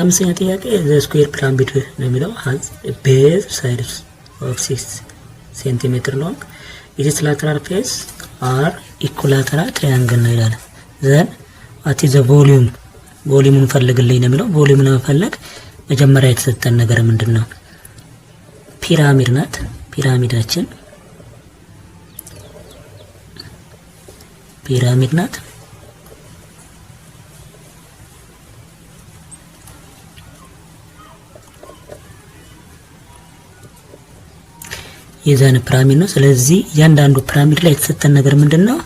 15ኛ ጥያቄ the square pyramid ነው የሚለው፣ has base sides of 6 centimeter long, its lateral face are equilateral triangle ነው ይላል። Then what the volume? Volume ኡን ፈልግልኝ ነው የሚለው። Volume ለመፈለግ መጀመሪያ የተሰጠን ነገር ምንድን ነው? ፒራሚድ ናት። ፒራሚዳችን ፒራሚድ ናት። የዛን ፒራሚድ ነው። ስለዚህ እያንዳንዱ ፒራሚድ ላይ የተሰጠን ነገር ምንድን ነው?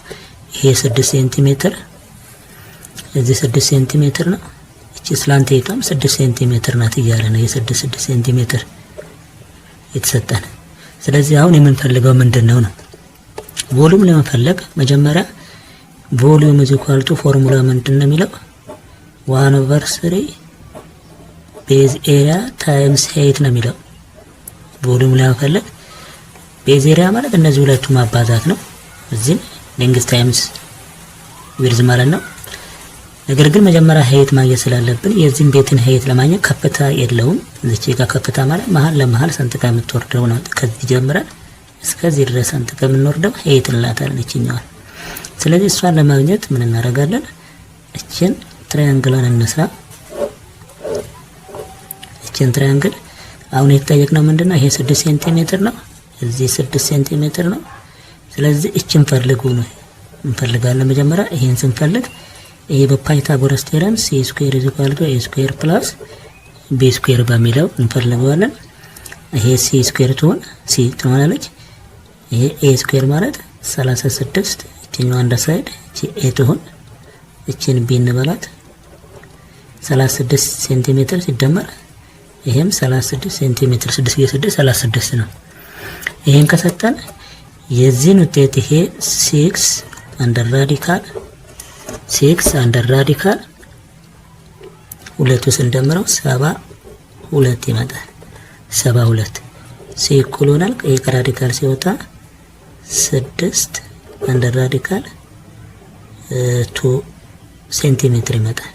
ይሄ 6 ሴንቲሜትር፣ እዚህ 6 ሴንቲሜትር ነው። እቺ slant height ቷም 6 ሴንቲሜትር ናት እያለ ነው። የ6 6 ሴንቲሜትር የተሰጠን። ስለዚህ አሁን የምንፈልገው ምንድን ነው ነው። Volume ለመፈለግ መጀመሪያ volume is equal to formula ምንድን ነው የሚለው? One over three base area times height ነው የሚለው። Volume ለመፈለግ base area ማለት እነዚህ ሁለቱ ማባዛት ነው። እዚህም length times width ማለት ነው። ነገር ግን መጀመሪያ height ማግኘት ስላለብን የዚህም ቤትን height ለማግኘት ከፍታ የለውም። እዚች ጋር ከፍታ ማለት መሀል ለመሀል ሰንጥቃ የምትወርደው ነው። ከዚህ ጀምረን እስከዚህ ድረስ ሰንጥቀ የምንወርደው height እንላታለን ይችኛዋል። ስለዚህ እሷን ለማግኘት ምን እናደርጋለን? እችን triangle ኧን እንስራ። እችን triangle አሁን የተጠየቅነው ምንድነው? ይሄ 6 ሴንቲሜትር ነው። እዚህ 6 ሴንቲሜትር ነው። ስለዚህ እችን ፈልጉ ነው እንፈልጋለን። መጀመሪያ ይሄን ስንፈልግ ይሄ በ Pythagoras theorem c square is equal to a square plus b square በሚለው እንፈልገዋለን። ይሄ c square ትሆን c ትሆናለች። ይሄ a square ማለት 36፣ እችኛዋ አንድ side እቺ a ትሆን፣ እችን b እንበላት። 36 ሴንቲሜትር ሲደመር ይሄም 36 ሴንቲሜትር፣ 6 ጊዜ 6 36 ነው። ይሄን ከሰጠን የዚህን ውጤት ይሄ 6 under radical 6 under radical ሁለቱ ስንደምረው 72 ይመጣል። 72 ሲ እኩል ይሆናል። ይሄ ከ radical ሲወጣ 6 under radical 2 ሴንቲሜትር ይመጣል።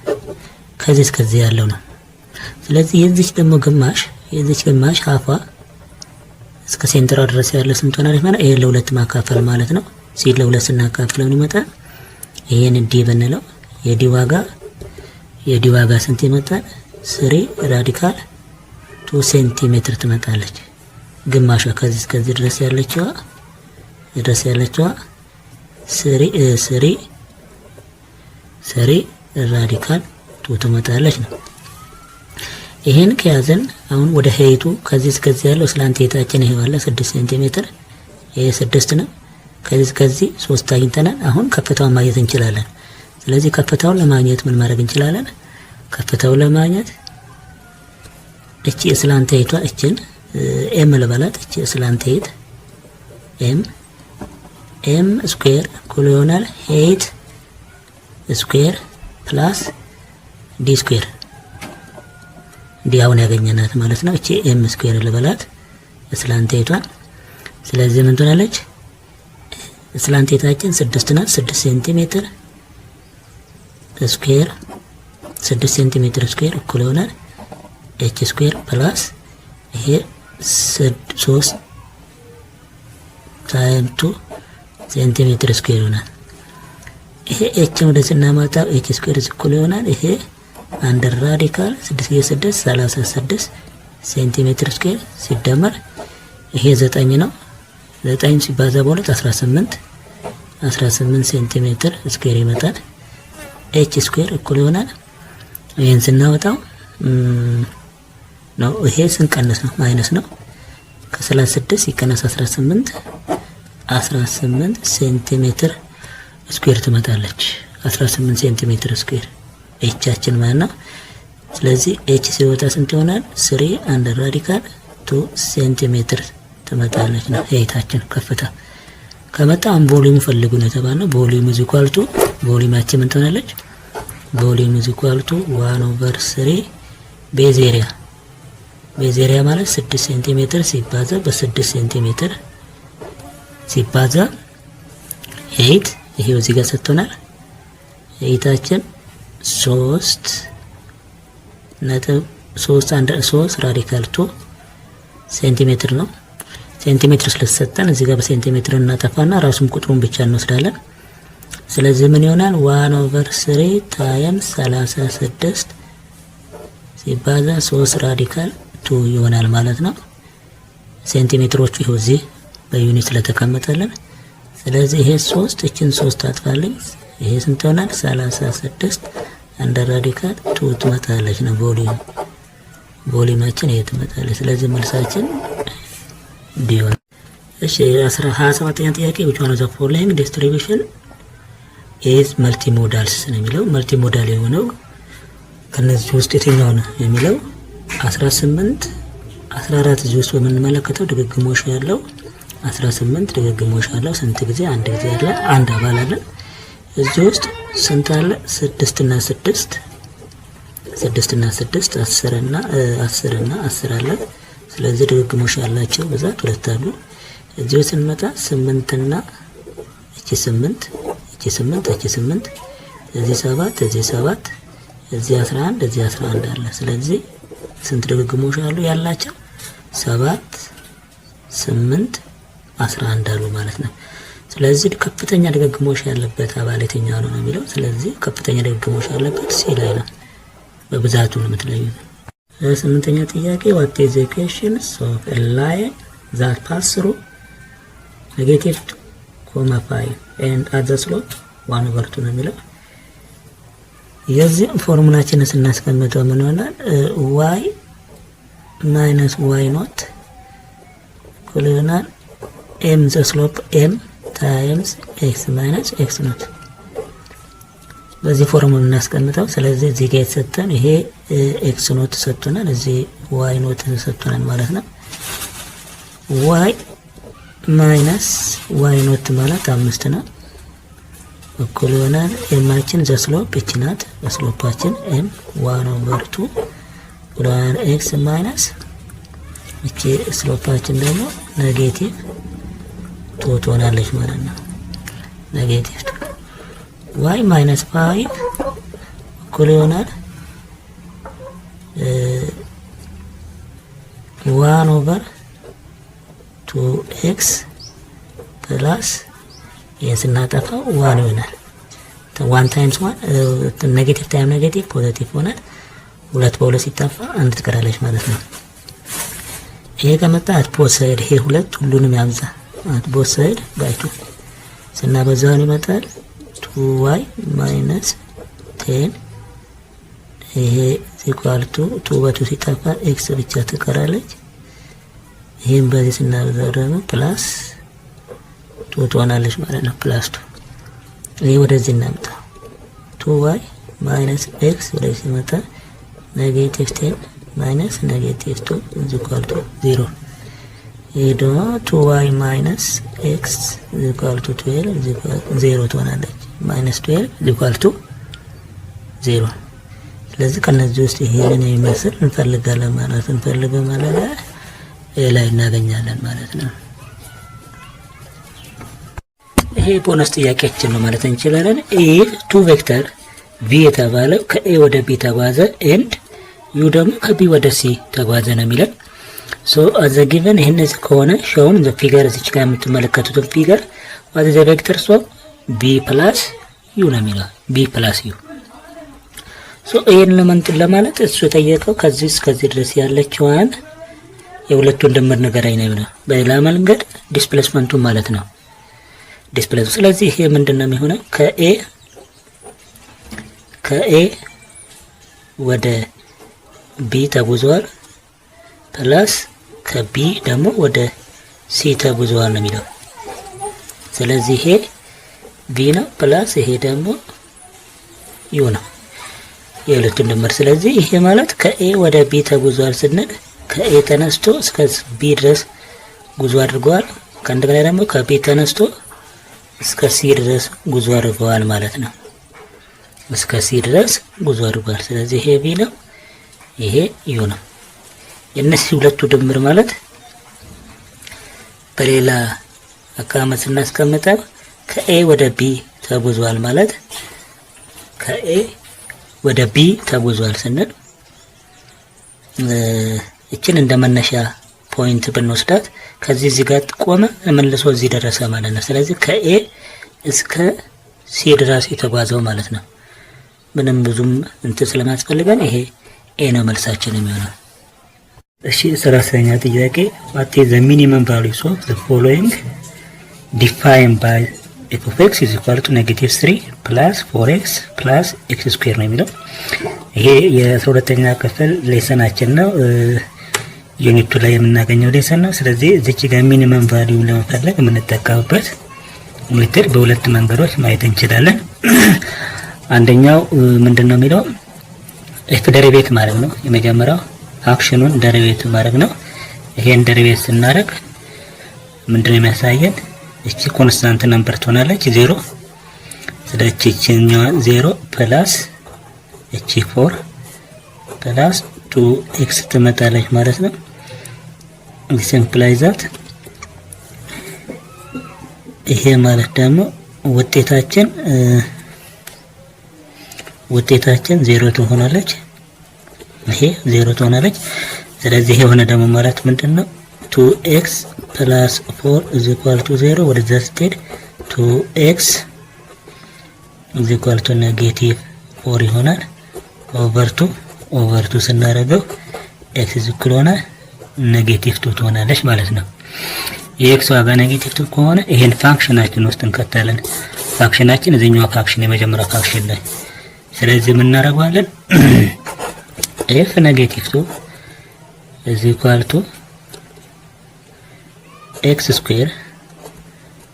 ከዚህ እስከዚህ ያለው ነው። ስለዚህ የዚች ደግሞ ግማሽ፣ የዚች ግማሽ ሀፏ እስከ center ሯ ድረስ ያለ ስንት ሆናለች ማለት? ይሄን ለሁለት ማካፈል ማለት ነው። ሲ ለሁለት ስናካፍለው ይመጣል። ይሄን d ብንለው የ d ዋጋ ስንት ይመጣል? Three radical 2 ሴንቲሜትር ትመጣለች። ግማሿ ከዚህ እስከዚህ ድረስ ያለችዋ three radical two ትመጣለች ነው። ይሄን ከያዘን አሁን ወደ height ኡ ከዚህ እስከዚህ ያለው slant height ኣችን ይሄ ባለ 6 ሴንቲሜትር፣ ይሄ 6 ነው። ከዚህ እስከዚህ 3 አግኝተናል። አሁን ከፍታውን ማግኘት እንችላለን። ስለዚህ ከፍታውን ለማግኘት ምን ማድረግ እንችላለን? ከፍታውን ለማግኘት እቺ slant height ቷ እችን m ልበላት። እቺ slant height m፣ m square እኩል ይሆናል height square plus d square፣ d አሁን ያገኘናት ማለት ነው። እቺ m square ልበላት slant height ቷን። ስለዚህ ምን ትሆናለች? Slant height ኣችን 6 ናት። 6 ሴንቲሜትር square፣ 6 ሴንቲሜትር square እኩል ይሆናል h square plus ይሄ 3 time 2 ሴንቲሜትር square ይሆናል። ይሄ h ን ወደ ስናመጣው h square እኩል ይሆናል ይሄ under radical 6 ጊዜ 6 36 ሴንቲሜትር square ሲደመር ይሄ 9 ነው። 9 ሲባዛ በሁለት 18፣ 18 ሴንቲሜትር square ይመጣል። h square እኩል ይሆናል ይሄን ስናወጣው ነው፣ ይሄ ስንቀንስ ነው፣ minus ነው። ከ36 ሲቀነስ 18፣ 18 ሴንቲሜትር square ትመጣለች። 18 ሴንቲሜትር square h ኣችን ማለት ነው። ስለዚህ h ሲወጣ ስንት ይሆናል? Three under radical 2 ሴንቲሜትር ትመጣለች ነው height ኣችን ከፍታ ከመጣ። አሁን volume ፈልጉ ነው የተባልነው። Volume is equal to፣ volume ኣችን ምን ትሆናለች? Volume is equal to one over three base area። Base area ማለት 6 ሴንቲሜትር ሲባዛ በ6 ሴንቲሜትር ሲባዛ height፣ ይሄው እዚህ ጋር ሰጥቶናል። Height ኣችን 3 ነጥብ ሶስት አንድ ሶስት radical 2 ሴንቲሜትር ነው። ሴንቲሜትር ስለተሰጠን እዚህ ጋር በሴንቲሜትር እናጠፋና ራሱን ቁጥሩን ብቻ እንወስዳለን። ስለዚህ ምን ይሆናል? 1 over 3 times 36 ሲባዛ ሶስት radical 2 ይሆናል ማለት ነው። ሴንቲሜትሮቹ ይኸው እዚህ በ unit ስለተቀመጠልን፣ ስለዚህ ይሄ ሶስት እችን ሶስት አጥፋልኝ። ይሄ ስንት ይሆናል? 36 under radical 2 ትመጣለች ነው volume ኣችን ይሄ ትመጣለች። ስለዚህ መልሳችን D ይሆናል። እሺ፣ 27ኛ ጥያቄ፣ which one of the following distribution is multimodals ነው የሚለው። Multimodal የሆነው ከነዚህ ውስጥ የትኛው ነው የሚለው። 18፣ 14፣ እዚህ ውስጥ በምንመለከተው ድግግሞሽ ያለው 18 ድግግሞሽ ያለው ስንት ጊዜ? አንድ ጊዜ አለ፣ አንድ አባል አለን። እዚህ ውስጥ ስንት አለ? ስድስት እና ስድስት፣ ስድስት እና ስድስት፣ 10 እና 10 እና 10 አለ። ስለዚህ ድግግሞሽ ያላቸው ብዛት ሁለት አሉ። እዚህ ውስጥ ስንመጣ ስምንት እና እቺ ስምንት፣ እቺ ስምንት፣ እቺ ስምንት፣ እዚህ ሰባት፣ እዚህ ሰባት፣ እዚህ 11፣ እዚህ 11 አለ። ስለዚህ ስንት ድግግሞሽ አሉ ያላቸው? ሰባት፣ ስምንት፣ 11 አሉ ማለት ነው። ስለዚህ ከፍተኛ ድግግሞሽ ያለበት አባል የትኛው ነው ነው የሚለው። ስለዚህ ከፍተኛ ድግግሞሽ ያለበት C ላይ ነው። በብዛቱ ነው የምትለዩት። ስምንተኛ ጥያቄ፣ what is equations of a line that pass through negative 2 comma 5 and at the slope 1 over 2 ነው የሚለው። የዚህ ፎርሙላችንን ስናስቀምጠው ምን ይሆናል? y minus y naught እኩል ይሆናል m, the slope m, times x minus x naught። በዚህ ፎርሙላ እናስቀምጠው። ስለዚህ እዚህ ጋር የተሰጠን ይሄ x naught ተሰጥቶናል፣ እዚህ y naught ተሰጥቶናል ማለት ነው። y minus y naught ማለት አምስት ነው፣ እኩል ይሆናል m ኣችን the slope እች ናት። Slope ኣችን m 1 over 2 እኩል ይሆናል x minus እቺ slope ኣችን ደግሞ negative 2 ትሆናለች ማለት ነው። Negative 2። y minus 5 እኩል ይሆናል 1 over 2 x plus ይህን ስናጠፋው 1 ይሆናል። One times one, negative time negative positive ይሆናል። ሁለት በሁለት ሲጠፋ አንድ ትቀራለች ማለት ነው። ይሄ ከመጣ at both side ይሄ ሁለት ሁሉንም ያብዛ። At both side by 2 ስናበዛውን ይመጣል 2 y minus 10፣ ይሄ equal to 2 በ 2 ሲጠፋ x ብቻ ትቀራለች። ይህም በዚህ ስናበዛው ደግሞ plus 2 ትሆናለች ማለት ነው። Plus 2። ይህ ወደዚህ እናምጣ። 2 y minus x ወደዚህ ሲመጣ negative 10 minus negative 2 is equal to 0። ይህ ደግሞ 2 y minus x is equal to 12 ዜሮ ትሆናለች። Minus 12 is equal to 0። ስለዚህ ከነዚህ ውስጥ ይሄንን የሚመስል እንፈልጋለን ማለት እንፈልገው ማለት ላይ እናገኛለን ማለት ነው። ይሄ ቦነስ ጥያቄያችን ነው ማለት እንችላለን። If two vector v የተባለው ከ A ወደ B ተጓዘ and u ደግሞ ከ B ወደ C ተጓዘ ነው የሚለን። So as a given ይህን ከሆነ shown the figure፣ እዚች ጋር የምትመለከቱትን figure፣ what the vector so v plus u ነው የሚለው፣ v plus u። So ይሄን ለመንትን ለማለት እሱ የጠየቀው ከዚህ እስከዚህ ድረስ ያለችዋን የሁለቱን ድምር ንገረኝ ነው የሚለው። በሌላ መንገድ displacement ኡ ማለት ነው displace። ስለዚህ ይሄ ምንድን ነው የሚሆነው? ከ A ወደ B ተጉዟል plus ከ B ደግሞ ወደ C ተጉዟል ነው የሚለው። ስለዚህ ይሄ v ነው plus ይሄ ደግሞ u ነው የሁለቱን ድምር። ስለዚህ ይሄ ማለት ከ A ወደ B ተጉዟል ስንል ከ A ተነስቶ እስከ B ድረስ ጉዞ አድርገዋል። ከእንደገና ደግሞ ከ B ተነስቶ እስከ C ድረስ ጉዞ አድርገዋል ማለት ነው። እስከ C ድረስ ጉዞ አድርገዋል። ስለዚህ ይሄ v ነው፣ ይሄ u ነው። የእነዚህ ሁለቱ ድምር ማለት በሌላ አቀማመጥ ስናስቀምጠው ከ A ወደ B ተጉዟል ማለት፣ ከ A ወደ B ተጉዟል ስንል እችን እንደ መነሻ point ብንወስዳት ከዚህ እዚህ ጋር ቆመ፣ መልሶ እዚህ ደረሰ ማለት ነው። ስለዚህ ከ A እስከ C ድረስ የተጓዘው ማለት ነው። ምንም ብዙም እንትን ስለማያስፈልገን ይሄ A ነው መልሳችን የሚሆነው። እሺ፣ 30ኛ ጥያቄ፣ what is the minimum values of the following define by f of x is equal to negative 3 plus 4 x plus x square ነው የሚለው። ይሄ የ12ኛ ክፍል lesson ኣችን ነው። Unit ኡ ላይ የምናገኘው lesson ነው። ስለዚህ እዚች ጋር minimum value ለመፈለግ የምንጠቀምበት method በሁለት መንገዶች ማየት እንችላለን። አንደኛው ምንድን ነው የሚለው f derivate ማድረግ ነው። የመጀመሪያው function ኑን derivate ማድረግ ነው። ይሄን derivate ስናደርግ ምንድነው የሚያሳየን? እቺ constant number ትሆናለች ዜሮ። ስለዚህ እቺኛዋ zero plus እቺ four plus two x ትመጣለች ማለት ነው። Simply that ይሄ ማለት ደግሞ ውጤታችን ዜሮ ትሆናለች። ይሄ ዜሮ ትሆናለች። ስለዚህ ይሄ የሆነ ደግሞ ማለት ምንድን ነው? Two x plus four is equal to zero፣ ወደዛ ስትሄድ two x is equal to negative four ይሆናል። Over two over two ስናደርገው x is equal ሆነ negative two ትሆናለች ማለት ነው። የ x ዋጋ negative two ከሆነ ይሄን function ኣችን ውስጥ እንከታለን። Function ኣችን እዚህኛው function የመጀመሪያው function ላይ። ስለዚህ የምናደርገዋለን f negative two is equal to x square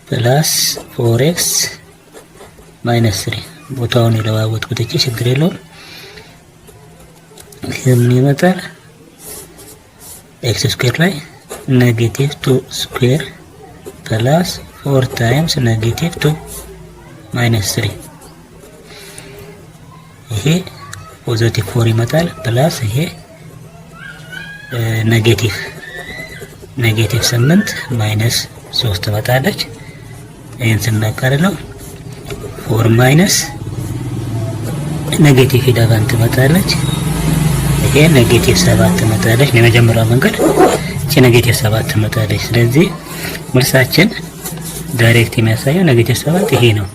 plus four x minus three። ቦታውን የለዋወጥኩት እቺ ችግር የለውም። ይህ ምን ይመጣል? X square ላይ negative two square plus four times negative two minus three፣ ይሄ positive four ይመጣል። Plus ይሄ negative ስምንት minus ሶስት ትመጣለች። ይህን ስናቃልለው four minus negative 11 ትመጣለች። ይሄ negative ሰባት ትመጣለች። የመጀመሪያው መንገድ እቺ negative ሰባት ትመጣለች። ስለዚህ መልሳችን direct የሚያሳየው negative ሰባት ይሄ ነው።